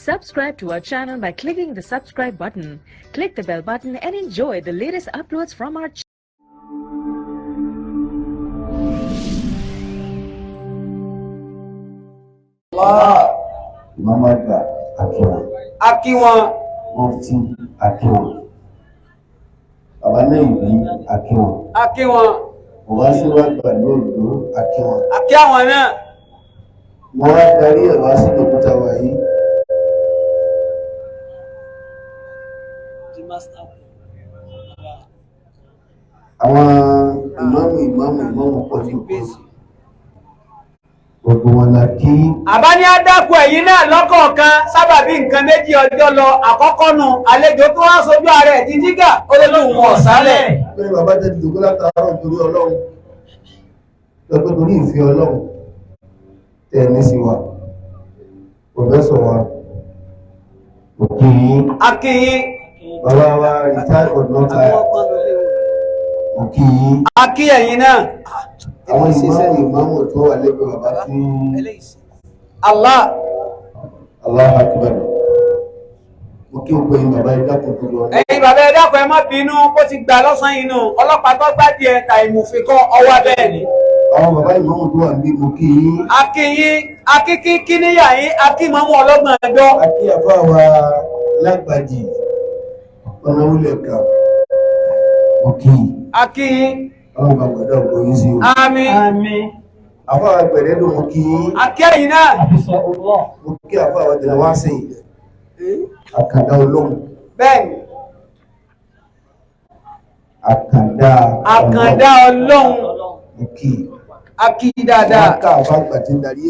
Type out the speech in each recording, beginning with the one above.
Subscribe to our channel by clicking the subscribe button. Click the bell button and enjoy the latest uploads from our channel. Ìmáàmù àgbà akíwọn, A kí wọn. Mufti akíwọn, bàbá náà ìbí akíwọn, A kí wọn. Bàbá síwá àgbà lóòdó akíwọn. A kí àwọn náà. Wọ́n wá darí ẹ̀ wá sí òkúta wa yìí. Àwọn ìmáàmù ìmáàmù ìmáàmù pọ̀ ní òkú, gbogbo wọn la kí. Àbá ní á dákun ẹ̀yin náà lọ́kọ̀ọ̀kan sábàbí nǹkan méjì ọjọ́ lọ. Àkọ́kọ́ nu àlejò tó wá sojú ara ẹ̀ jíjígà ó lé lóhùn wọn ọ̀sálẹ̀. Pé bàbá tẹ́ ti dògbó látàárọ̀ torí Ọlọ́run, lọ́pẹ́ torí ìfẹ́ Ọlọ́run tẹ́ ní sí wa, pòfẹ́sọ̀ wa, òkè yín. A kí yín. Bàbá wa retired but not tired, òkè yín. A kí ẹ̀yin náà. Àwọn ìmáàmù ìmáàmù tó wà lẹ́gbẹ̀ẹ́ bàbá tí Allah. Allahu Akbar, mo kí o pé yín bàbá yín, dákun torí Ọlọ́run. Ẹ̀yin bàbá, ẹ dákun, ẹ má bínú kó ti gbà lọ́sàn-án inú ọlọ́pàá tó gbádìí ẹ̀ ta ìmùfin kọ́ ọwọ́ bẹ́ẹ̀ ni. Àwọn bàbá ìmáàmù tó wà níbí, mo kí yín. A kí yín, a kí kí kí níyà yín, a kí mọ́mú ọlọ́gbọ̀n ẹjọ́. Akí àfáà wa lágbàjì ọ̀nà wúlẹ̀ kà, mo kí yín. A kí yín. Ọlọ́run bá gbọ́dọ̀ gbọ́ yín sí o. Àmín. Àfáà wa pẹ̀lẹ́ ló, mo kí yín. A kí ẹ̀yin náà. Mo kí àfáà wa jìnnà wá sí àkàndá Ọlọ́run. Bẹ́ẹ̀ ni. Àkàndá. Àkàndá Ọlọ́run. Mo kí yín. A kí dáadáa. Wọ́n ká àfáà àgbà tí ń darí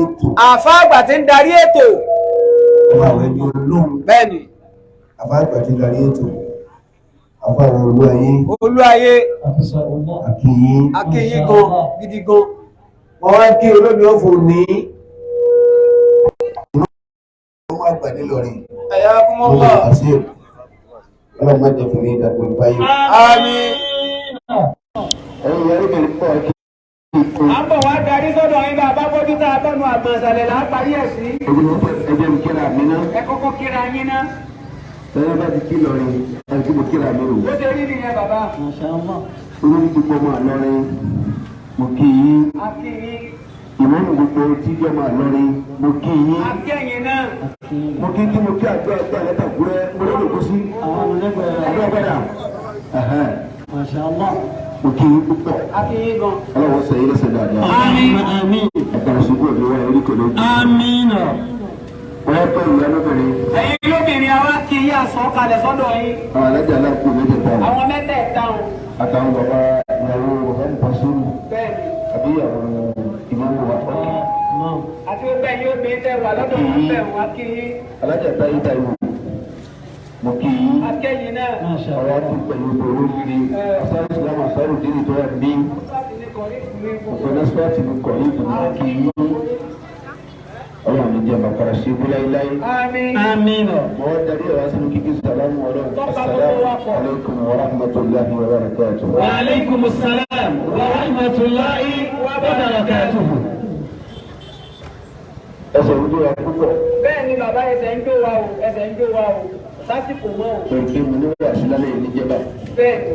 ètò. Àfáà àgbà tí ń darí ètò. Ọmọ àwọn ẹni Ọlọ́run. Bẹ́ẹ̀ ni. Àfáà àgbà tí ń darí ètò, àfáà àwọn olú ayé. Olú ayé. Àkí yín. A kí yín gan gidi gan. Wọ́n wá kí olómi ọ̀fọ̀ ní ọmọ àgbà nílọrin. Ẹ̀yà kúmọ́lá. Àṣẹ Ọlọ́run má jẹ́ fún mi ìdàgbò ìfáyé. Àmín. Ẹ̀yin ìyá rẹ̀ pọ̀ kí À ń bọ̀ wá darí sọ́dọ̀ yín bá a bá bójú tá a bọ́nu àgbọ̀n ìsàlẹ̀ là á parí ẹ̀ sí. Ẹjẹ́ mi kíra mi ná. Ẹ kọ́kọ́ kíra yín ná. Tẹ́lẹ̀ bá ti kí lọrin ẹ̀ kí mo kíra mi rò. Bó ṣe rí nìyẹn, bàbá. Olórí gbogbo ọmọ àlọrin, mo kí yín. A kí yín. Ìmọ̀nù gbogbo tíjọ́ ọmọ àlọrin, mo kí yín. A kí ẹ̀yin náà. Mo kí kí mo kí àjọ àjọ àlẹ́tà kúrẹ́ mo lọ́dọ̀ kó sí. Àjọ àgbàdà. Mo kí yín púpọ̀. A kí yín gan. Ọlọ́wọ́ sọ yín lẹ́sẹ̀ dáadáa. Àmín. Ẹ̀ka ṣubú òbí wa ẹ̀rí kò lójú. Wọ́n tọ́ ìyá lóbìnrin. Ẹ̀yin lóbìnrin, àwa kí yín, àsọ kalẹ̀ sọ́dọ̀ yín. Àwọn alájà aláàkú mẹ́tẹ̀ẹ̀ta wọn. Àwọn mẹ́tẹ̀ẹ̀ta wọn. Àtàwọn bàbá ìyàwó bàbá Mùpàṣírù. Bẹ́ẹ̀ ni. Àbí ìyàwó ìmọ̀mù wa. Àti gbogbo ẹ̀yin obìnrin tẹ́ wà lọ́dọ̀ wọn bẹ̀ wọ́n, a kí yín. Alájà táyé táyé, mo kí yín. A kí ẹ̀yin náà. Àwọn àti pẹ̀lú olóríire asáré ìsìlámù asáré òdìrí tó wà ní ọ̀pọ̀ nẹ́sípàtì mi kọ̀ yìí, mo kí yín. Ọlọ́run ní jẹ́ màkàrà sí ibú láíláí. Àmín. Mo wá darí ẹ̀rọ sínú kíkí sàlámù Ọlọ́run. Assalamu alaikum wa rahmatullahi wa barakatuh. Wa alaikum assalam wa rahmatullahi wa barakatuhu. Ẹsẹ̀ ń gbé wa púpọ̀. Bẹ́ẹ̀ ni bàbá, ẹsẹ̀ ń jó wa o, ẹsẹ̀ ń jó wa o, sásìkò mọ́ o. Pẹ̀lú pé mo ní wàá sí lálẹ́ yìí níjẹba. Bẹ́ẹ̀ ni.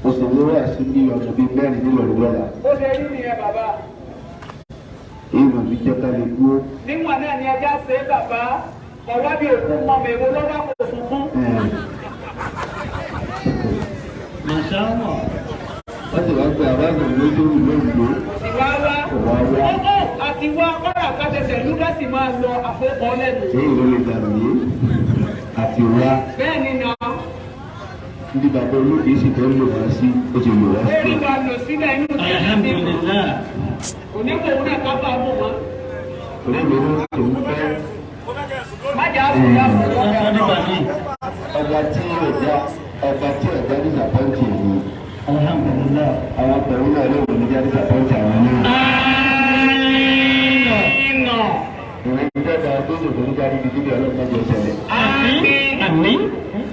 Mo sì ní wàá sí bí ọdún bíi mẹ́rin nílọrin lọ́la. Bó ṣe rí nìyẹn, bàbá. Èyí ló fi jẹ́ ká lè dúró. Níwọ̀n náà ni ẹja ṣe é, bàbá. Ọ̀wá bí òkú mọ mi, èwo lọ́wọ́ kò sunkún. Masha Allah. Wọ́n sì wá pé àbájọ lójú lóńgbò. Sì wá wá. Kò wá wá. Ó àti wá kọ́dà kásẹsẹ̀ lúkàsì máa lọ àfọkọ́ lẹ́nu. Èyí ló lè dàrú yìí àti wá. Bẹ́ẹ̀ ni nà. Níbi bàbá olóògbé sì fẹ́ lò wá sí, ó ti lò wá sí. Eré wa lò sílẹ̀ inú sí. Alhamdulillah. Oníkòwò náà ká bá mú wọn. Olóògbé ló tó ń fẹ́. Má jà á sùn láàbù lọ́dà. Nígbà míì. Ọba tí ọjà, ọba tí ọjà disappoint yìí. Alhamdulillah. Àwọn pẹ̀lú náà ló wò ní já disappoint àwọn náà. Ìrìn ìjọba tó ṣòfò ní jáde ibi tíbi ọlọ́pàá jọ ṣẹlẹ̀. Àmín. Àmín.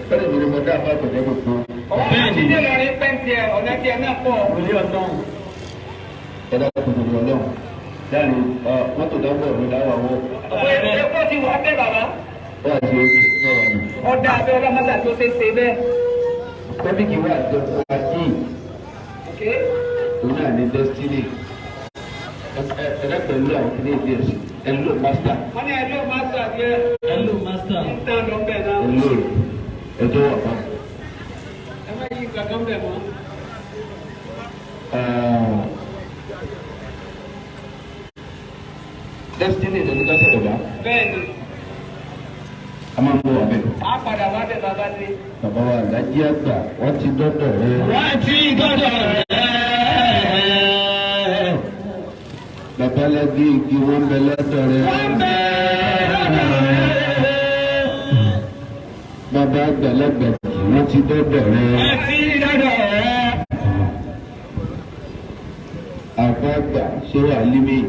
Fẹ́lẹ̀ mi ni mo dá àbá àgbẹ̀dẹ́ gbogbo. Ọ̀hún ti dé lọ́rin pẹ́ntì ẹ̀ ọ̀nà tiẹ̀ náà pọ̀. Wòlíì Ọlọ́run. Ẹ̀dá kòtò ní Ọlọ́run. Dáàrin mọ́tò dábọ̀ ló dáwà wọ́. Epo ti wà bẹ́ẹ̀ bàbá. Wọ́n àti ojú náà wà ní. Ọ̀dà abẹ́ ọlọ́mọdé tó ṣe é ṣe bẹ́ẹ̀. Tọ́pìkì wà jọ fún wa díì. Okay. Òun náà ní destiny. Ẹ pẹ̀lú àwọn kìíní ìdí ẹ̀sìn. Ẹ lò master. Wọ́n ní ẹ ló master díẹ̀. Hello, master. Ń tán lọ bẹ́ẹ̀ náà. Ẹ lò ẹjọ́ wà bá. Ẹ má yí nǹkan kan bẹ̀ mọ́. Destiny ló ní ká sọ̀rọ̀ bá. Bẹ́ẹ̀ni, A máa ń bọ̀ wá bẹ́ẹ̀. a padà wá bẹ̀ bàbá dé. Bàbá wa Àlájí àgbà wọ́n ti dọ́dọ̀ rẹ̀. Wọ́n ti gbọ́dọ̀ rẹ̀. Bàbá Lágé igi wọ́n bẹ lọ́dọ̀ rẹ̀. Wọ́n bẹ lọ́dọ̀ rẹ̀. Bàbá àgbàlagbà wọ́n ti dọ́dọ̀ rẹ̀. Wọ́n ti dọ́dọ̀ rẹ̀. Àbá àgbà ṣé wà límì.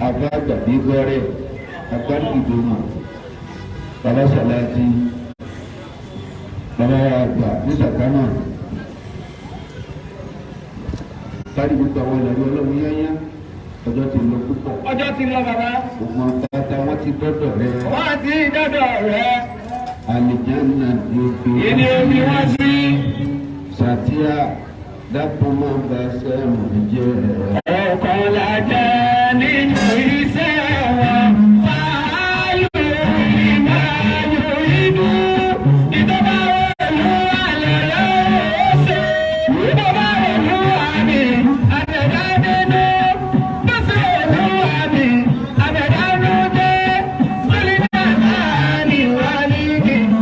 Àbá àgbà bí gọ́rẹ̀. Àbá ìgbòmọ̀. Bàbá Sàláàtì. Bàbá wa àgbà ní Sàkámà. Kárí gbogbo àwọn ìlànà ọlọ́run yányá. Ọjọ́ ti lọ púpọ̀. Ọjọ́ ti lọ bàbá. Gbogbo pátá wọ́n ti dọ́dọ̀ rẹ̀. Wọ́n ti dọ́dọ̀ rẹ̀. Àlìjáná ni ó fi. Ìní omi wọ́n sí. Sàtíà dákun máa bá sẹ́wọ̀n jẹ́. Ọ̀kan la jẹ́ nínú iṣẹ́ wọn. Fàálù ìmáyò inú. Ìjọba olúwa lẹ̀lẹ́ ó ṣe. Ìjọba olúwa mi, àtẹ̀dá nínú. Bọ́sẹ̀ olúwa mi, àtẹ̀dá lóde. Sólídà náà ni wà ní kìnnà.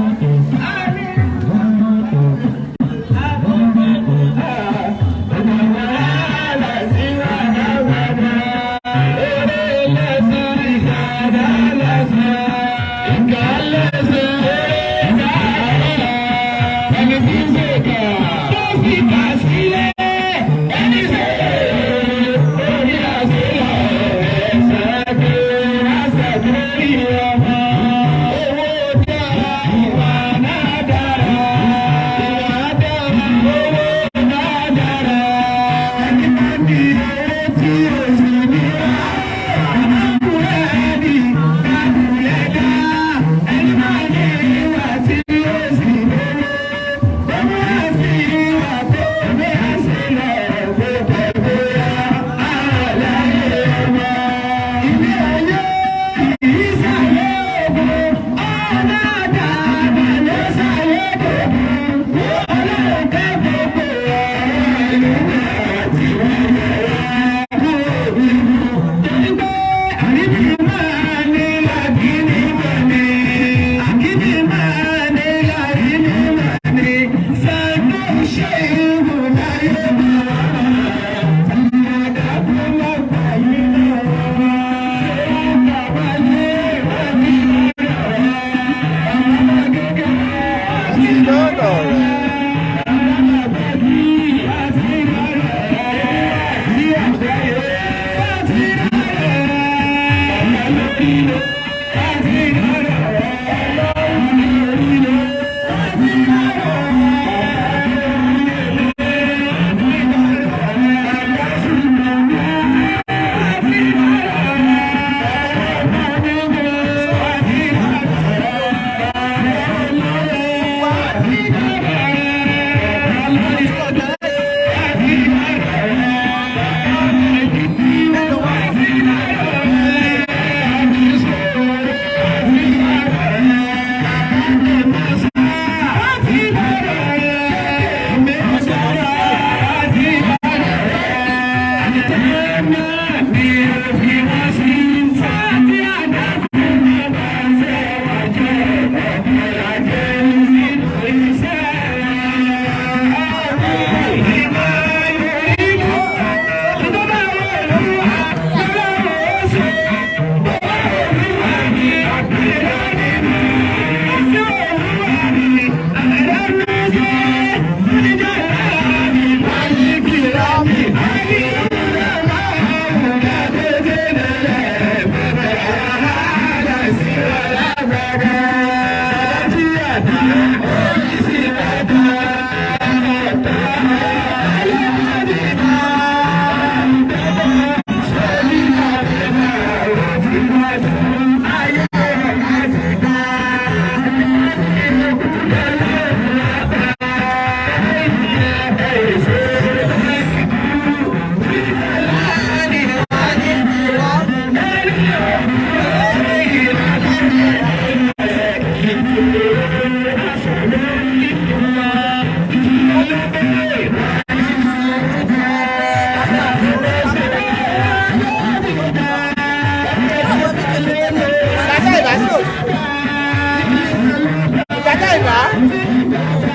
Aláìbá.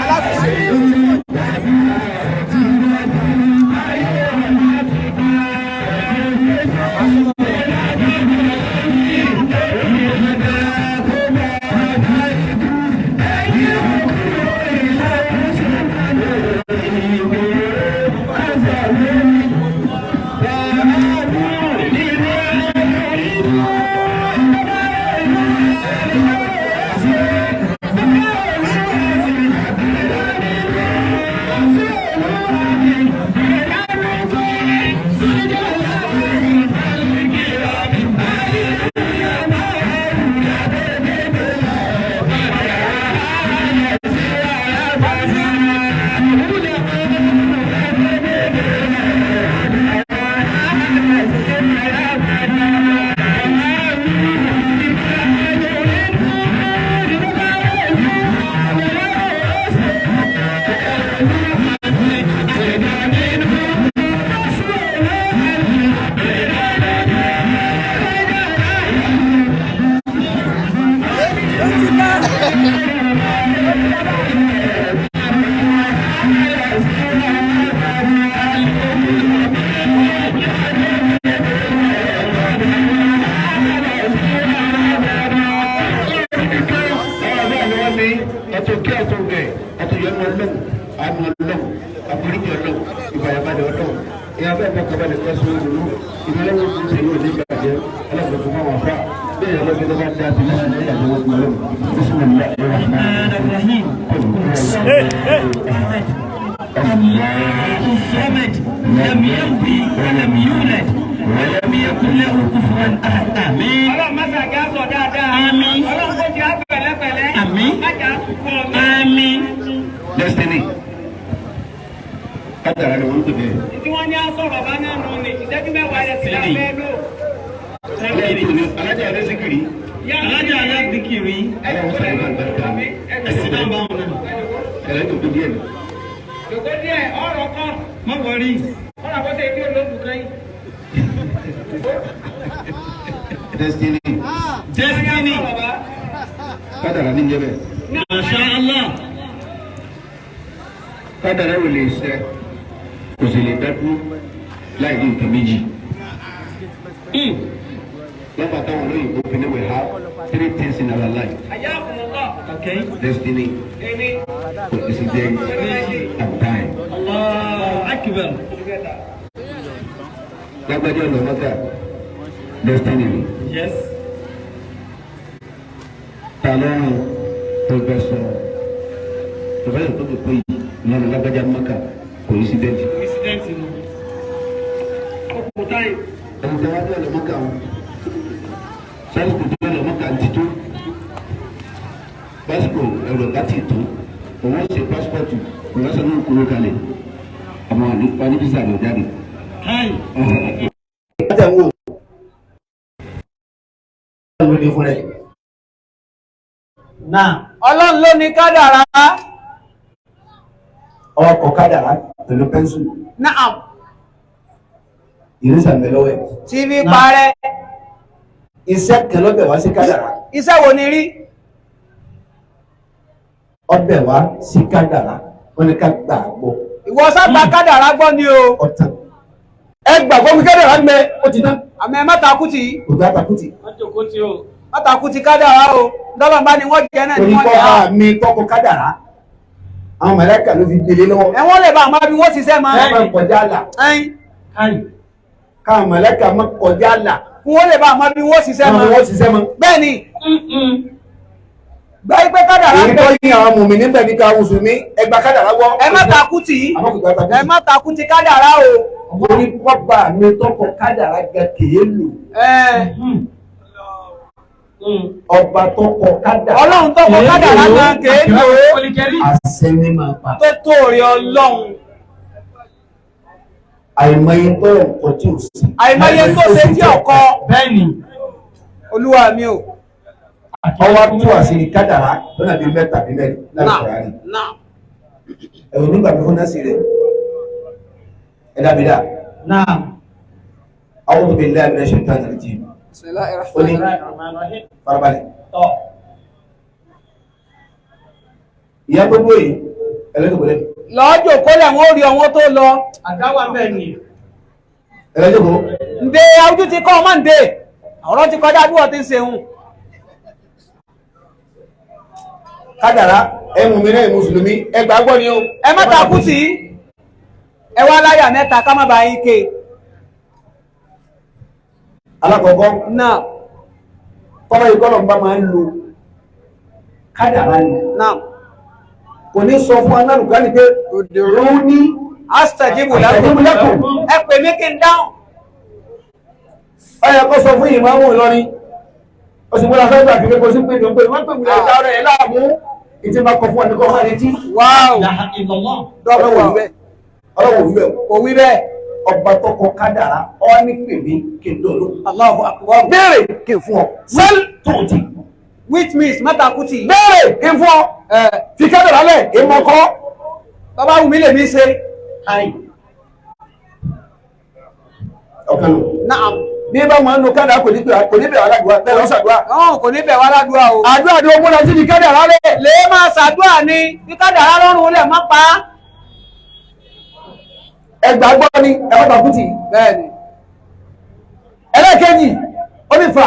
Aláfiṣe. الله الصمد لم يلد ولم يولد ولم يكن له كفوا احد. امين. Ọlọ́run má ṣàjà sọ dáadáa. Àmín. Ọlọ́run kò jẹ́ pẹ̀lẹ́pẹ̀lẹ́. Àmín. Má jà sunkún ọmọ. Àmín. Destiny. Kádàrá ni wọ́n ń pè bẹ́ẹ̀. Tí wọ́n ní á sọ̀rọ̀ bá náà nù ní ìṣẹ́jú mẹ́wàá rẹ̀ sí lábẹ́ lò. Alájà Adéṣekiri. Alájà Alábìkiri. Aláwọ̀ sọ̀rọ̀ náà gbàgbà. Ẹ̀sìn náà bá wọn náà. Ẹ̀rẹ́ tó kú díẹ̀ ni. Jòkó díẹ̀ ọ̀rọ̀ kan. Má wọrí. Kọ́lá kó ṣe kí olóògùn kan yìí. Destiny. Destiny. Kádàrá ní jẹ́ bẹ́ẹ̀. Masha Allah. Kádàrá ò lè ṣẹ, kò sì lè dádúró láì ní nǹkan méjì. Lọ́pàá táwọn olóyìnbó fi ní we have three things in our life. Àyà àkùnmọ̀kọ̀. Okay. Destiny, Èmi. coincidence, and time. Allahu akbar. Lágbájá ọ̀nà mọ́tà, destiny ni. Yes. Ta lọ́rùn professor professor tó kò pé yìí ní ọ̀nà lágbájá mọ́kà coincidence. Incident nù. Okùn táyì. Ẹni tí wọ́n á dé ọ̀nà mọ́kà wọn sásìkò tó ọ̀nà mọ́kà ti tó pásítọ̀ ẹ̀rọ bá ti tó òun ṣe pásítọ̀tù professor náà kúrò kalẹ̀ ọmọ àníbísà ló jáde. Hi. Náà Ọlọ́run ló ní kádàrá. Ọkọ̀ kádàrá pẹ̀lú pẹ́ńsù Naam. ìrísà mẹ́lọ́wẹ́. Tí fi parẹ́. Iṣẹ́ kan lọ́bẹ̀ wá sí kádàrá. Iṣẹ́ wo ni rí? Ọbẹ̀ wá sí kádàrá wọ́n ní ká gbà á gbọ́. Ìwọ sábà kádàrá gbọ́ ni o. Ọ̀tàn. Ẹ gbàgbọ́ pé kádàrá ń bẹ ó ti tán. Àmọ́ ẹ má takú tì í. Kò gbá takùtì. Má takú ti kádàrá o. Dọ́là bá ní wọ́n jẹ náà ni Torí wọ́n jẹ á. kọ́ bá mi tọ́kọ kádàrá. Àwọn màláíkà ló fi gbélé lọ́wọ́. Ẹ wọ́n lè bá àwọn abí wọ́n ṣiṣẹ́ máa. Wọ́n máa kọjá àlà. Ẹyin. Hi. Káwọn màláíkà máa kọjá àlà. Kí wọ́n lè bá àwọn abí wọ́n ṣiṣẹ́ Káwọn máa. wọ́n ṣiṣẹ́ mọ́. Bẹ́ẹ̀ ni. Gbẹ́ pé kádàrá Èyí ń tó bẹ. ní àwọn mùmí níbẹ̀ ní káwọn mùsùlùmí ẹ gba kádàrá gbọ́. Ẹ má takú tì í. Àmọ́ kò gbá takùtì. Ẹ má takú ti kádàrá o. Orí pọ́pà mi tọ́kọ kádàrá ga kèé lò. Ẹ Ọba tọ́kọ kádàrá. Ọlọ́run tó kọ kádàrá gan kèé lò ó. Àṣẹ ni máa pa. Tó tó rí Ọlọ́run. Àìmọye tó nǹkan tí ò sí. Àìmọye tó ṣe tí ọkọ. Bẹ́ẹ̀ni. Olúwa mi o. Ọwọ́ tú àṣírí kádàrá lọ́nà bíi mẹ́ta bíi mẹ́rin láti sọ̀rọ̀ àárín. Náà. Ẹ̀rù nígbà tó fún náà sí rẹ̀. Ẹ dábìí dà. náà A'udhu billahi minash shaitani rajim. Ó ní farabalẹ̀. tọ́ Ìyá tó dúró yìí ẹlẹ́dọ̀kọ̀ lẹ́nu. Lọ́jọ́ kólẹ̀ wọn ó rí ọwọ́ tó lọ. Àdáwà bẹ́ẹ̀ ni. Ẹlẹ́dọ̀kọ̀. Ǹdẹ ojú ti kọ́ ọmọ ǹdẹ. Ọ̀rọ̀ ti kọjá bí wọ́n ti ń ṣeun. Kádàrá ẹ̀mú mi náà mùsùlùmí ẹgbàá gbọ́ ni o. Ẹ má takú tì í. Ẹ wá láyà mẹ́ta ká má ba yín ké. Alákọ̀ọ́kọ́ Náà kọ́mọ ìkọ́lọ̀ ń bá máa ń lo kádàrá ni. náà. Kò ní sọ fún alárùkà ni pé òdòrò ní Astajibu lakum. lakum. Ẹ pè mí kí n dáhùn. Ó yẹ kó sọ fún ìmáàmù Ìlọrin. Ó sì múra fẹ́ gbà kí kò sí pé ní pé wọ́n pè mí lẹ́yìn táwọn ẹ̀ láàmú. Ìtì máa kọ fún ọ ní kọ́ máa retí. Wáò. Ilaha illallah. Dọ́kítọ̀ wí bẹ́ẹ̀. Ọlọ́wọ̀ wí bẹ́ẹ̀. Kò wí bẹ́ẹ̀. Ọba tó kọ kádàrá ọ ní pè mí kí n dọ̀lú. Allahu akbar. Béèrè kí n fún ọ. Sẹ́l tó ti. Which means má takú tì í. Béèrè kí n fún ọ. Ẹ Fi kádàrá lẹ̀ ìmọ̀ kọ́. bàbá wù mí lèmi ṣe. Kai. Ọ̀kan nù. Naam. Bí bá máa ń lo kádàrá kò ní bẹ̀rẹ̀ aládùúgbà bẹ́ẹ̀ lọ́sàdúrà. Ọ̀hún kò ní bẹ̀ wá ládùúgbà o. Àdúrà ni ó múra sí ní kádàrá lẹ̀. Lè máa ṣàdúrà ni bí kádàrá lọ́rùn lẹ̀ má pa á. Ẹgbàá gbọ́ ni ẹ̀rọ bàkútì. Bẹ́ẹ̀ni. Ẹlẹ́ẹ̀kejì, ó ní fa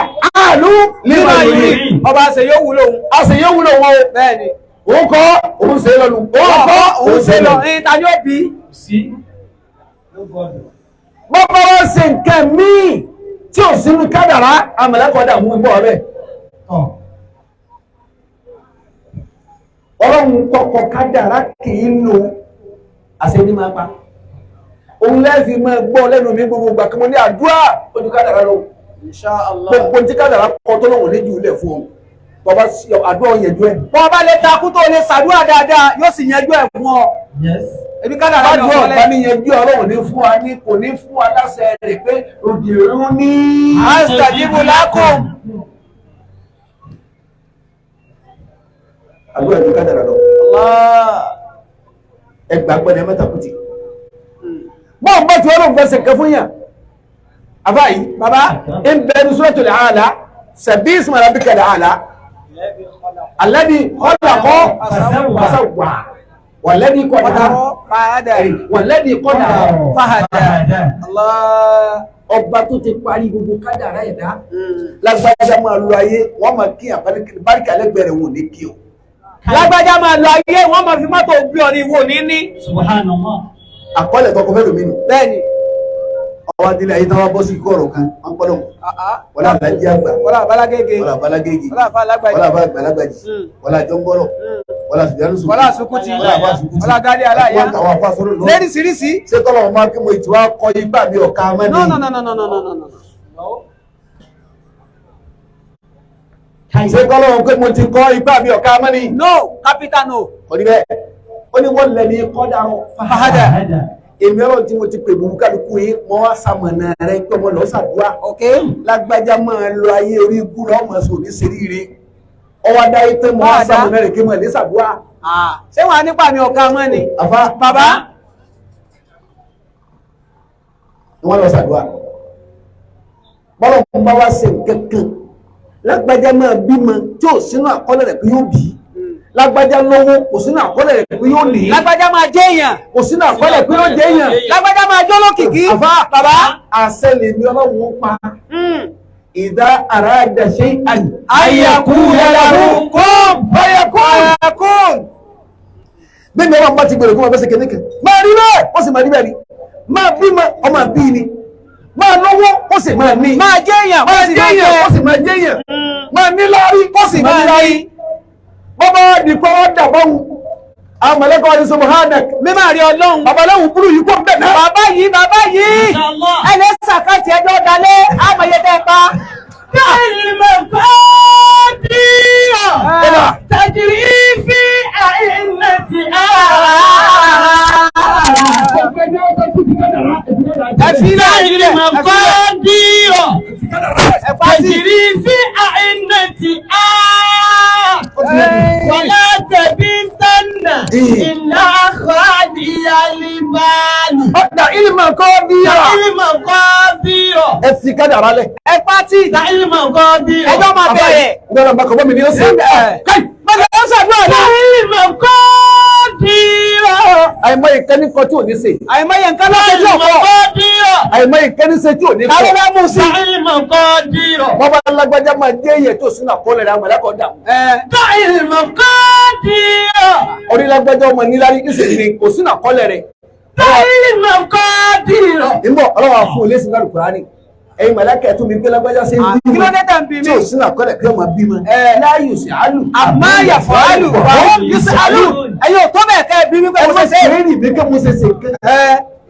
àlú Nígbà nígbà yìí yìí. ọba ṣe yóò wúlò òun. A sì yóò wúlò wọn o. Bẹ́ẹ̀ni. Òun kọ́, òun ṣe é lọ́nu. Òun kọ́, òun ṣe lọ. Ní ta ni ó bí? Sí. No God. Bọ́bá wá ṣe nǹkan míì tí ò sínú kádàrá, àmàlẹ́kọ̀ọ́ dààmú gbọ́ ọ̀rẹ́. Tọ̀. Ọlọ́run tọkọ kádàrá kì í lo àṣẹ ní máa pa. Òun lẹ́ẹ̀fì máa gbọ́ lẹ́nu mi gbogbo ìgbà kí mo ní àdúrà ojú kádàrá lọ. Insha Allah. Gbogbo tí kádàrá kọ tó lóun ní jù lẹ̀ fún ọ. Bàbá àdúrà yẹn ju ẹ̀. Bọ́ ọba lè takú tó lè ṣàdúrà dáadáa yóò sì yanjú ẹ̀ fún ọ. Yes. Ebi kádàrá ni Àdúrà ọ̀pọ̀ ọ̀bá lẹ̀. ní yanjú Ọlọ́run ní fún wa ní kò ní fún wa láṣẹ rẹ̀ pé òdìrún ní. Astajibu lakum. Àdúrà ju kádàrá lọ. Allah. Ẹgbàá gbọ́dọ̀ mẹ́ta kùtì. Bọ́ọ̀ bá ti Ọlọ́run fẹsẹ̀ kẹ fún yàn. Àbá yìí, Bàbá. ń bẹ ní Suratul A'la, sabbih isma rabbikal a'la, alladhi khalaqa fasawwa, walladhi qaddara, Fàádà. walladhi qaddara. Fàádà. Allah. Ọba tó ti parí gbogbo kádàrá ẹ̀dá. Lágbájá máa lo ayé, wọ́n máa kí àbáríkà lẹ́gbẹ̀ẹ́ rẹ̀ wò ní kí o. Lágbájá máa lọ ayé wọ́n máa fi mọ́tò gbé ọ ní ìwò níní. Subhanallah. Àkọọ́lẹ̀ tọkọ fẹ́ lómi nù. Bẹ́ẹ̀ni. Ọwọ́ adílé ayé táwọn bọ́ sí ikú ọ̀rọ̀ kan, wọ́n gbọ́dọ̀ wọlé àbájí àgbà, Wọ́lá àbálágége. wọlé àbálágége, Wọ́lá àfá alágbàjì. wọlé àbá àgbàlagbàjì, wọlé àjọngọ́rọ̀, wọlé àsùnjánùsùn, Wọ́lá àsùkútì. wọlé àbá àsùkútì, Wọ́lá gádé aláyá. wọ́n àwọn afá sọ́rọ̀ lọ. Léríṣiríṣi. Ṣé tọ́lọ̀ wọn máa kí mo ìtura kọ igbá mi ọ̀ka mẹ́ni? No, no, no, no, no, no, no, no. Ṣé tọ́lọ̀ wọn pé mo ti kọ́ igbá mi ọ̀ka mẹ́ni? No, capital no. Kò ní bẹ́ẹ̀. Ó ní wọ́n lẹ̀ ní kọ́dàrọ̀ Fàhádà. Èmi ọlọ́run tí mo ti pè bùbú kálukú yín, mo wá sàmọ̀nà rẹ pé mo lọ sàdúrà. Okay. Lágbájá máa lọ ayé orí ikú lọ́mọ sùn ní seríire. Ọwọ́ adáyé pé mo wá Fàhádà. sàmọ̀nà rẹ̀ kí mo lè sàdúrà. Ah, ṣé wàá nípa mi ọ̀ka mọ́ ni? Àfa Bàbá. ni wọ́n lọ sàdúrà. Bọ́lá ń bá wá ṣe nǹkan kan. Lágbájá máa bímọ tí ò sínú àkọọ́lẹ̀ rẹ̀ pé yóò bí. Lágbájá lówó kò sínú àkọọ́lẹ̀ rẹ̀ pé yóò ní. Lágbájá máa jẹ́ èèyàn. Kò sínú àkọọ́lẹ̀ pé yóò jẹ́ èèyàn. Lágbájá máa jó lókìkí. Àfa Bàbá. àṣẹ lèmi ọlọ́run ó pa. Ìdá àràdà ṣe àyè. Ayakú yàrá kún. Fayakun. Fayakún. Bí mi ọlọ́run bá ti gbèrò kó máa fẹ́ ṣe kìnìkan. Máa rí bẹ́ẹ̀, ó sì máa rí bẹ́ẹ̀ ni. Máa bímọ, ọmọ bí ni. Máa lówó, ó sì máa ní. Máa jẹ́ èèyàn. Máa ó sì jẹ́ èèyàn, ó sì máa jẹ́ èèyàn. Máa ní láárí, ó sì máa ní láárí. Bọ́bá di pé wọ́n dà báwọn. Àwọn mọ̀lẹ́kọ̀ ní Subhanak. Mímọ̀ rí Ọlọ́run. Babaláwo burú yìí kò bẹ̀ náà. Bàbá yìí, bàbá yìí. Inshallah. Ẹ lè sàkáǹtì ẹjọ́ dalé, àmọye tẹ́ ẹ pa. المقادير Ẹ̀dá. تجري في أئمتها Ẹ fi ilẹ̀ ẹ fi ilẹ̀. المقادير Ẹ pa sí. تجري في أئمتها ولا تبيتن Iná àkọ́díyálíbáàlì. Ọ̀dà ìlmọ̀ kọ́ bí ọ̀. Ìlmọ̀ kọ́ bí ọ̀. Ẹ fi kádàrá lẹ̀. Ẹ pátì. Ìlmọ̀ kọ́ bí ọ̀. Ẹjọ́ máa bẹ̀rẹ̀. Ìgbọ́dọ̀ bá kọ̀ bọ́ mi ní ó sì. Káì. Bẹ́ẹ̀ni ó ṣàdúrà náà. Ìlmọ̀ kọ́ bí ọ̀. Àìmọye ìkẹ́ni kan tí ò ní ṣe. Àìmọye nǹkan lọ́sẹ̀ tí ò Ìlmọ̀ kọ́. kọ́ bí ọ̀. Àìmọye ìkẹ́ni ṣe tí ò ní Ta ló kọ́. fẹ́ mú sí? Ìlmọ̀ kọ́ bí ọ̀. Wọ́n bá lágbájá máa jẹ́ èyẹ tó sínú àkọọ́lẹ̀ rẹ̀ àwọn ẹ̀lákọ̀ọ́ dà. Ìlmọ̀ kọ́ bí ọ̀. Orí lágbájá ọmọ níláárí ìṣèlú kò sínú àkọọ́lẹ̀ rẹ̀. Ìlmọ̀ kọ́ bí ọ̀. Ìmọ̀ ọlọ́wà fún ilé sínú àlùkùránì. Ẹ̀yin màláíkà tún mi pé lágbájá ṣe ń Kí ló dé tẹ̀ ń bí tí mi? ò sínú àkọọ́lẹ̀ pé ọmọ bímọ. Láyò sí àlù. Àmọ́ yàfọ̀ àlù. Àwọn yóò ṣe àlù. Ẹ̀yin ò tó bẹ́ẹ̀ kẹ́ ẹ bí mi pé Ẹ mo má ṣe ṣe. ṣe rí mi pé mo ṣe ṣe nǹkan.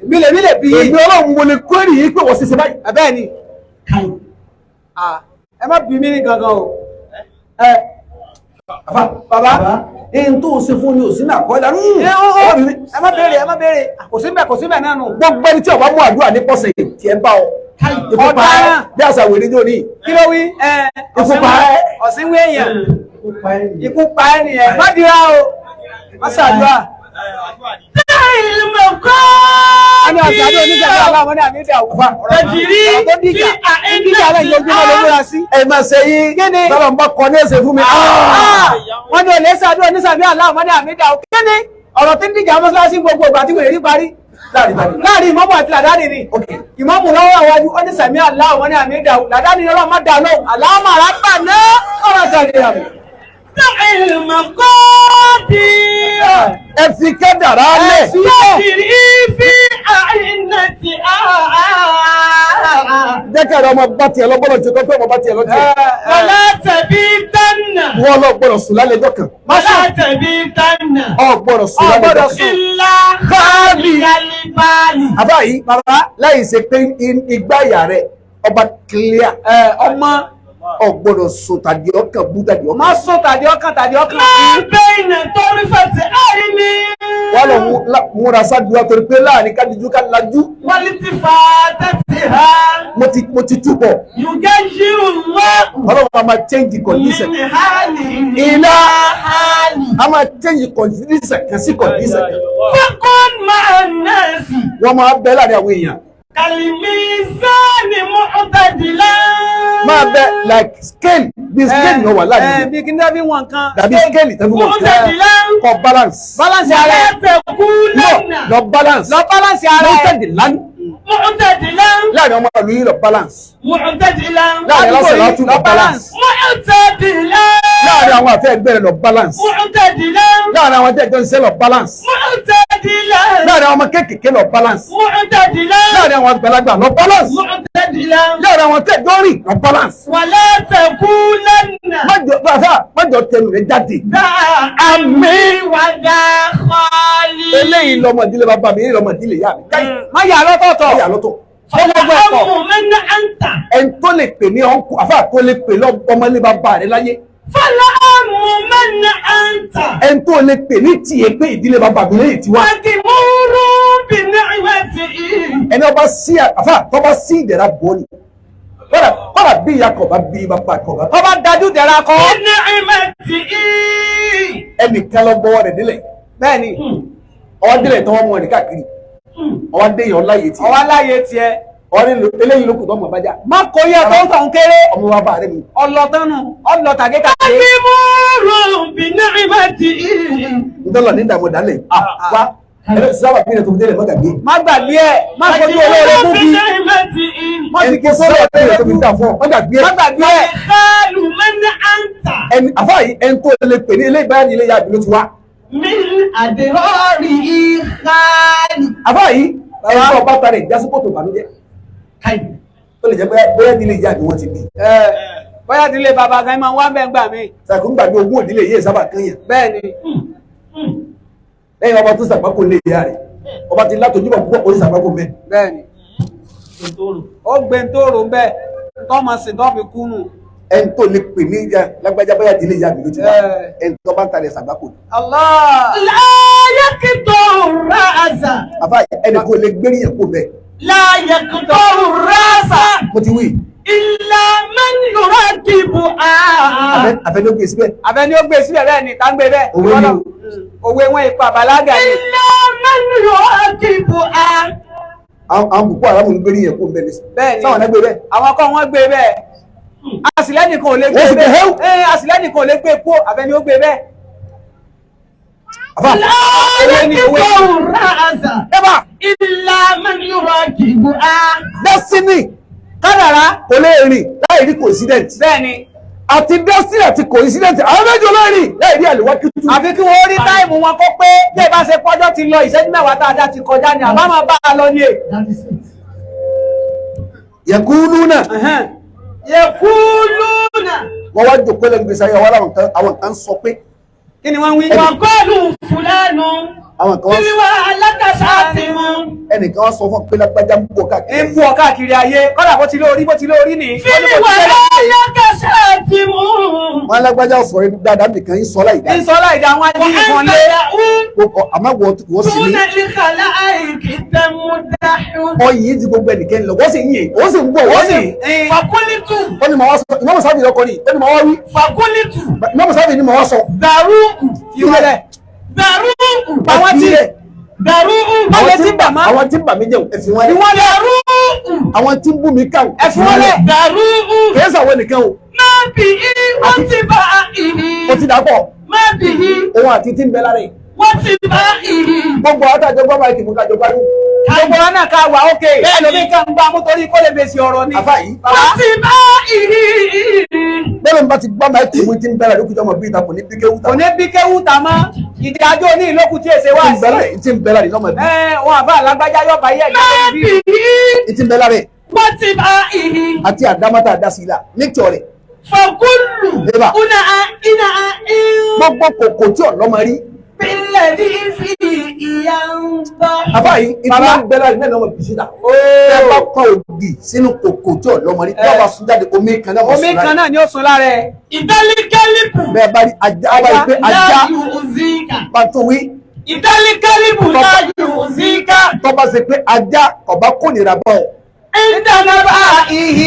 Mi lè mi lè bí yìí. Èmi ọlọ́run mo lè kórè yìí pé wọ́n ṣe ṣe báyìí. Bẹ́ẹ̀ ni. Ẹ má bí mi ní gangan o. Àfà Bàbá. ẹni tó ṣe fún ni ò sínú àkọọ́lẹ̀. Ẹ ẹ má béèrè ẹ má béèrè. Kò síbẹ̀ kò síbẹ̀ náà nù. Gbogbo ẹni tí ó bá mú àdúrà ní pọ̀sẹ̀ tí ẹ bá ọ. Ikú pa ẹ́ bí àṣà wèrè ní òní. Kí ló wí? Ikú pa ẹ́. Ọ̀sìnwé èèyàn. Ikú pa ẹ́ nìyẹn. Má dira o. Má ṣàdúrà. Ìlmọ̀ kọ́ Wọ́n ní ọ̀sẹ̀ àdúrà oníṣẹ́ àdúrà wọn ní àmì ìdá òkú. Tẹ̀jìrí Ọ̀rọ̀ tó dìjà. Dìjà rẹ̀ ìjọba ló múra sí. Ẹ máa ṣe yín. Kí ni? Bọ́lá ń bá kọ ní ẹsẹ̀ fún mi. Wọ́n ní olè ṣàdúrà oníṣàbí àlá wọn ní àmì ìdá òkú. Kí ni? Ọ̀rọ̀ tí ń dìjà mọ́ṣáláṣí gbogbo ìgbà tí wèrè rí parí. Láàrin bá ní. Láàrin ìmọ̀mù àti làdáni ni. Ìmọ̀mù lọ́wọ́ àwájú ó ní sàmí àlá wọn ní àmì ìdá òkú. Làdáni ni ọlọ́run má dà lóhùn. Àlámà rábà náà ọ̀rọ̀ tàbí àmì. Ìlmọ̀ kọ́ bí ọ̀. Ẹ fi kádàrá lẹ̀. Tẹ̀jìrí fi àìnàtì àà. Jẹ́ kí ẹ̀rọ ọmọ bá tiẹ̀ lọ gbọ́dọ̀ jẹ́ kó pé ọmọ bá tiẹ̀ lọ tiẹ̀. Wàlá tẹ̀bí tánà. Wọ́n lọ gbọ́dọ̀ sùn lálẹ́ ẹjọ́ kan. Wàlá tẹ̀bí tánà. Ọ gbọ́dọ̀ sùn lálẹ́ ẹjọ́ kan. Ilá káàbì kálíbálì. Àbá yìí Bàbá láì ṣe pé igbá ìyá rẹ̀ ọba clear. Ọmọ Ọ gbọ́dọ̀ sùn tàbí ọkàn bú tàbí ọkàn. má sùn tàbí ọkàn tàbí ọkàn. Máa bẹ ìnà torí fẹsẹ̀ àìní. Wọ́n lọ múra sádùá torí pé láàrin kájíjú ká lajú. Wọ́n ti fa tẹ́tì ha. Mo ti túbọ̀. Yùgẹ́ yírù wá. Ọlọ́run a máa change condition. Mímì hálì. Ilá hálì. a máa change condition kan sí condition kan. Fẹ́kọ̀n máa nẹ́ẹ̀sì. Wọ́n máa bẹ láàrin àwọn èèyàn. Kàlìmí sáàni mọ́tàdìlá. Máa bẹ like scale bí scale yẹn wà láàrin èèyàn. Bí kí ní dábí wọn kan. Dàbí scale tẹ́fún wọn. Mọ́tàdìlá. Kọ balance. Balance ara ẹ̀. Tẹ̀kú No, lẹ́nà. lọ balance. Lọ balance ara ẹ̀. Mọ́tàdìlá Mọ́tàdìlá. láàrin ọmọ ìlú yìí lọ balance. Mọ́tàdìlá. Láàrin aláṣẹ látún lọ Lọ balance. balance. Mọ́tàdìlá. Láàrin àwọn àfẹ́ ẹgbẹ́ rẹ̀ lọ balance. Mọ́tàdìlá. Láàrin àwọn tẹ́jọ́ ń ṣe lọ balance. Mọ́tàdìlá. Láàrin àwọn ọmọ kéékèèké lọ balance. Mọ́tàdìlá. Láàrin àwọn àgbàlagbà lọ balance. Mọ́tàdìlá. Láàrin àwọn tẹ́jọ́ rìn lọ balance. Wàlá tẹ̀kú lẹ́nà. Májọ bàbá májọ tẹnu rẹ̀ jáde. Dá àmì wàdà kọ́lí. Eléyìí lọmọ ìdílé bàbá mi, eléyìí lọmọ ìdílé ìyá mi. Káyì Má yà lọ́tọ̀ọ̀tọ̀. ẹ̀yà lọ́tọ̀. Ó gbogbo ẹ̀kọ́. Ọmọ mi ní àǹtà. Ẹni tó lè pè ní ọ̀nkù, àfà tó lè pè lọ́mọlé bàbá rẹ̀ láyé. Fọlá ọmọ mi ní àǹtà. Ẹni tó lè pè ní tiẹ̀ pé ìdílé bàbá mi lẹ́yìn tiwa. Wàkìmúrú bí ní ìwé ti ì. Ẹni ọba sí àfà tó bá sí ìdẹ̀ra bọ́ ni. Kọ́dà bí ìyá kan bá bí bàbá kan bá. Tó bá dájú dẹ̀ra kọ́. Ní ìwé ti ì. Ẹnìkan lọ bọ́wọ́ rẹ̀ délẹ̀. Bẹ́ẹ̀ ni. Ọwọ́ délẹ̀ tọwọ́ mú ẹnì káàkiri. Ọwọ́ dé yàn láyé tiẹ̀. Ọwọ́ láyé tiẹ̀. Ọwọ́ nílò eléyìí ló kù tó ọmọ bá já. Má kó yẹ tó ń tàn kéré. Ọmọ wa bá rẹ̀ mi. Ọlọ́tánu ọlọ́tàgétàgé. Wàkìmúrú bí ní ìwé ti ì. Ntọ́lọ̀ ní ìdààmú dálẹ̀. Wá ẹlẹ́ sábà bí ilẹ̀ tó fi délẹ̀ mọ́gàgbé. Má gbàgbé ẹ̀. Má fojú olóore Wàkìmúrú gún bí bí. ní ìwé ti ì. Má fi Ẹni kí sórí sábà bí ọ̀rẹ́ ilẹ̀ tó fi gún. dà fún ọ mọ́gàgbé Má ẹ̀. gbàgbé ẹ̀. Kálù mi ní àǹtà. Ẹni àfáà yìí ẹni tó lè pè ní ilé ìbáyà ní ilé ìyá àbí ló ti wá. Min àdìrọ́rì ìhálì. Àfáà yìí ẹni tó bá ta rẹ̀ jásí kòtò ìbànújẹ́. Ó lè jẹ́ bóyá ní ilé ìyá àbí wọ́n ti bí. Bóyá ìdílé bàbá gan máa ń wá bẹ́ẹ̀ gbà mí. Sàkó ń gbàgbé ogún òdílé yìí sábà kan yàn. Bẹ́ẹ̀ ni. Lẹ́yìn ọba tó sàgbákò lé ìyá rẹ̀. Ọba ti látọjú bọ̀ púpọ̀ orí sàgbákò mẹ́. Bẹ́ẹ̀ ni. Ó gbé ń tó rò ń bẹ́ẹ̀. Tọ́ ma sìn tọ́ fi kú nù. Ẹni tó lè pè ní ìyá lágbájá bóyá ìdílé ìyá àbí ló ti wá. Ẹni tó bá ń ta rẹ̀ sàgbákò. Allah. Láyé kìtò ràzà. Àfáà yìí ẹni kò lè gbérí yẹn kó bẹ́ẹ̀. Láyé kìtò ràzà. Mo ti wí. إلا من يركبها Àfẹnú gbé síbẹ̀. Àfẹni ó gbé síbẹ̀ bẹ́ẹ̀ ni, tá ń gbé bẹ́ẹ̀. Òwe ni o. Òwe wọn ìpa bàlágà ni. إلا من يركبها Àwọn Boko Haram ń gbé ní yẹn kó ń bẹ ní. Bẹ́ẹ̀ ni. Sáwọn náà gbé bẹ́ẹ̀. Àwọn kan wọ́n gbé bẹ́ẹ̀. Àsìlẹ́nìkan ò lè gbé Wọ́n sì gbé bẹ́ẹ̀. hẹ́ù. Ẹ́ àsìlẹ́nìkan ò lè gbé kó àfẹni ó gbé bẹ́ẹ̀. Àfà. لا Òwe ni òwe. يركب الرأس Ẹ bá إلا من يركبها destiny Kádàrá. kò lè rìn láì rí coincidence. Bẹ́ẹ̀ ni. Àti destiny àti coincidence àwọn méjì ò lè rìn láì rí àlùwá kìtù. Àfi kí wọ́n rí táìmù wọn kó pé bí ẹ bá ṣe pọ́jọ́ ti lọ ìṣẹ́jú mẹ́wàá tá a dá ti kọjá ni àbá máa bá a lọ ni è. That is it. Yẹ̀kúlú náà. يقولون Wọ́n wá jòkó lẹ́nu gbèsè ayé àwọn àwọn kan sọ pé Kí ni wọ́n ń wí? وقالوا فلان àwọn kan wá لك شاتم ẹnìkan wá sọ fún ọ pé lágbájá ń bọ̀ káàkiri. Ń bú ọ káàkiri ayé, kọ́dà bó ti lórí bó ti lórí ni. لك شاتم Wọn lágbájá sọ̀rọ̀ ẹni dáadáa nìkan ń sọ láì dáa. Ń sọ láìda wọn á dín ìfọ̀n وأنت lé. له Kò àmọ́ wọ́n sì دون ní الخلائق تمدح ọyìn ju gbogbo ẹnìkan lọ wọ́n sì ń yìn wọ́n sì ń bọ̀ wọ́n sì ń. فقلت Ó ní màá wá sọ Ìmáàmù Sáfì lọkọ ni ó ní màá wá wí. فقلت Ìmáàmù Sáfì ni màá wá sọ. ذروه Ìwọlẹ̀. ذروه Àwọn tí ذروه Àwọn tí ń bà má. Àwọn tí ń bà mí jẹun ẹ fi wọ́n lẹ̀. Ìwọ́n lẹ̀. ذروه Àwọn tí ń bú mi káwọn. Ẹ fi wọ́n lẹ̀. ذروه Kìí sàwọn nìkan o. ما به واتباعه Ó ti dàpọ̀. ما به Òun àti tí ń bẹ lára ẹ̀. واتباعه Gbogbo àwọn àtàjọ gbọ́ báyìí kì mú kájọ gbádùn. Gbogbo wọn náà ká wà ókè. Bẹ́ẹ̀ lómi ká ń gbá mú torí kó lè fèsì ọ̀rọ̀ ni. Àfà yìí. Bàbá. واتباعه Bẹ́ẹ̀ ni bá ti gbọ́ báyìí kì mú tí ń bẹ lára lókùjọ́ ọmọ bí ìtàkùn ní bíkéwù Kò ní bí kéwú ta mọ́. Ìdájọ́ ní ìlókù tí èsè wá tí ń bẹ sí. lára tí ń bẹ lára lọ́mọ bí. Ẹ wọn àbá alágbájá yọ̀bá yẹ̀ ما jẹ́ bí. به Tí ń bẹ lára ẹ̀ واتباعه àti àdámátà àdásílà nature rẹ̀. فكل Eba. أنا إنا Gbogbo kòkò tí ọ̀lọ́mọ rí. بالذي فيه ينضح Àfà yìí ìtura ń bẹ lára náà lọ́mọ bí síta. Ẹ bá kọ ògì sínú kòkò tí ọ̀lọ́mọ rí. Tí wọ́n bá sun jáde omi kan náà bọ̀ Omi sun kan lára. náà ni ó sun lára ẹ̀. إذا الكلب Bẹ́ẹ̀ bá rí ajá bá rí pé ajá لا يؤذيك bá tó wí. إذا الكلب لا يؤذيك Tọ́ bá ṣe pé ajá ọba kò nira bọ̀. عند نبائه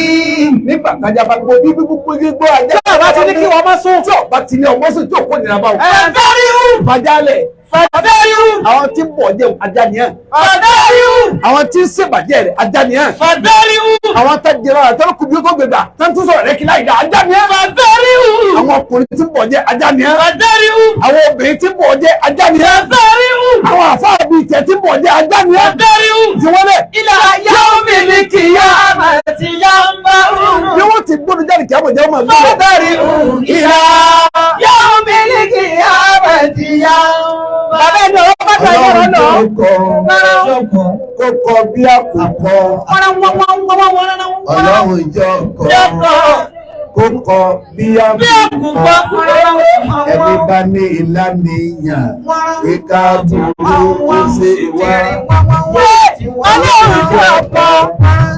Nígbà tájá bá gbó bí gbígbó gbígbó ajá. Tí ọba ti ní kí wọ́n má sùn. Tí ọba ti ní ọmọ sùn tí ò kò nira bọ̀. فدروا Fàjálẹ̀. فدروا Àwọn tí ń bọ̀ jẹun ajá nìyẹn. فدروا Àwọn tí ń ṣèbàjẹ́ rẹ̀ ajá nìyẹn. فدروا Àwọn tá jẹrọ rẹ̀ tọ́lọ́ kùbí tó gbègbà tó ń tún sọ̀rọ̀ rẹ̀ kí láì dá ajá nìyẹn. فدروا Àwọn ọkùnrin tí ń bọ̀ jẹ́ ajá nìyẹn. فدروا Àwọn obìnrin tí ń bọ̀ jẹ́ ajá nìyẹn. فدروا Àwọn àfáà bíi tẹ̀ tí ń bọ̀ jẹ́ ajá nìyẹn. فدروا Tí wọ́n lẹ̀ إلى يوم القيامة ينبأ bí wọ́n ti gbódò jáde kí á mọ̀ jẹ́ ọmọ ìgbà. فدروا إلى يوم القيامة ينبأ Bàbá ẹni ọ̀rọ̀ bá ta ẹ̀rọ lọ. Ọlọ́run kó kọ bí àkùkọ. Ọlọ́run jọ kọ kó kọ bí àkùkọ. Ẹni bá ní ìlànìyàn ìka burú ó ṣe wá. Ọlọ́run jẹ́ ọkọ̀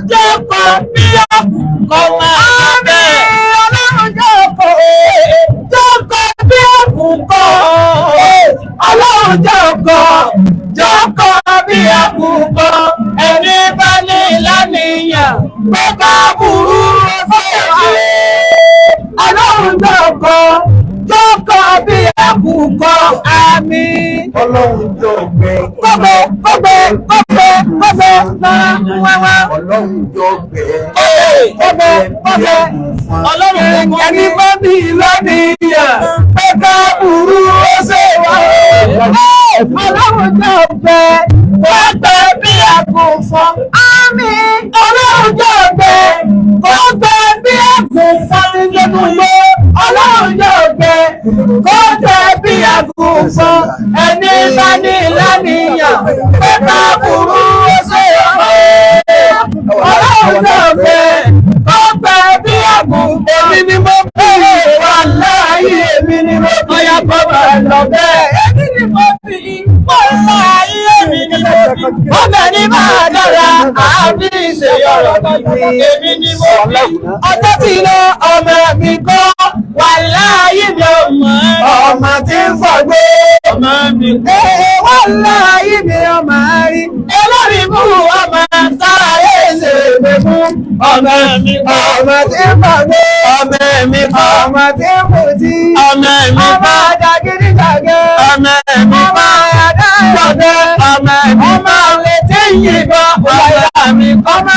jẹ́ ọkọ̀ bí àkùkọ máa bẹ̀. Ọlọ́run jẹ́ ọkọ̀ jẹ́ ọkọ̀ bí àkùkọ. Ọlọ́run jẹ́ ọkọ̀ jẹ́ ọkọ̀ bí àkùkọ. Ẹni bá ní ìlànìyàn pé ká burú fẹ́ wá. Ọlọ́run jẹ́ ọkọ̀ jẹ́ ọkọ̀ bí àkùkọ. Àmín Ọlọ́run jọ gbẹ. Kọ́gbẹ́ kọ́gbẹ́ kọ́gbẹ́ kọ́gbẹ́ náà wáwá. Ọlọ́run jọ gbẹ. Kọ́gbẹ́ kọ́gbẹ́ ọlọ́run ẹni bá bí lọ́nìyàn pé ká burú ó ṣe wá. Ọlọ́run jẹ́ ọ̀gbẹ́ kọ́gbẹ́ bí àgùnfọ́n. Àmín. Ọlọ́run jẹ́ ọ̀gbẹ́ kọ́gbẹ́ bí àgùnfọ́n ní jẹ́nu ló. Ọlọ́run jẹ́ ọ̀gbẹ́ kọ́gbẹ́ bí àgùnfọ́n. Ẹni bá ní lánìyàn pé ká burú ó ṣe wá. Ọlọ́run jẹ́ ọ̀gbẹ́ kọ́gbẹ́ bí àgùnfọ́n. Èmi ni mo bí wà láàyè èmi ni mo bí. Ọya bọ́bá lọ bẹ́ẹ̀. Èmi ni mo bí wà láàyè èmi ni mo bí. Ọbẹ̀ ni máa dára àbí ìṣèyọ̀rọ̀ mi. Èmi ni mo bí. Ọjọ́ tí lọ ọmọ mi kọ́ wà láàyè mi ò mọ̀. Ọmọ tí ń fọ̀gbé. Ọmọ mi kọ́. Wà láàyè mi ò máa rí. Ẹlọ́rìí mú ọmọ táyé ṣe é mú. Ọmọ mi kọ́. Ọmọ tí ń pàgbé. Ọmọ mi kọ́. Ọmọ tí ń mutí. Ọmọ mi Ọmọ kọ́. jàgídíjàgan. Ọmọ mi Ọmọ kọ́. àdá ìyọ̀dẹ. Ọmọ mi Ọmọ kọ́. àlè tí ń yìnbọn. Ọmọ mi kọ́. Ọmọ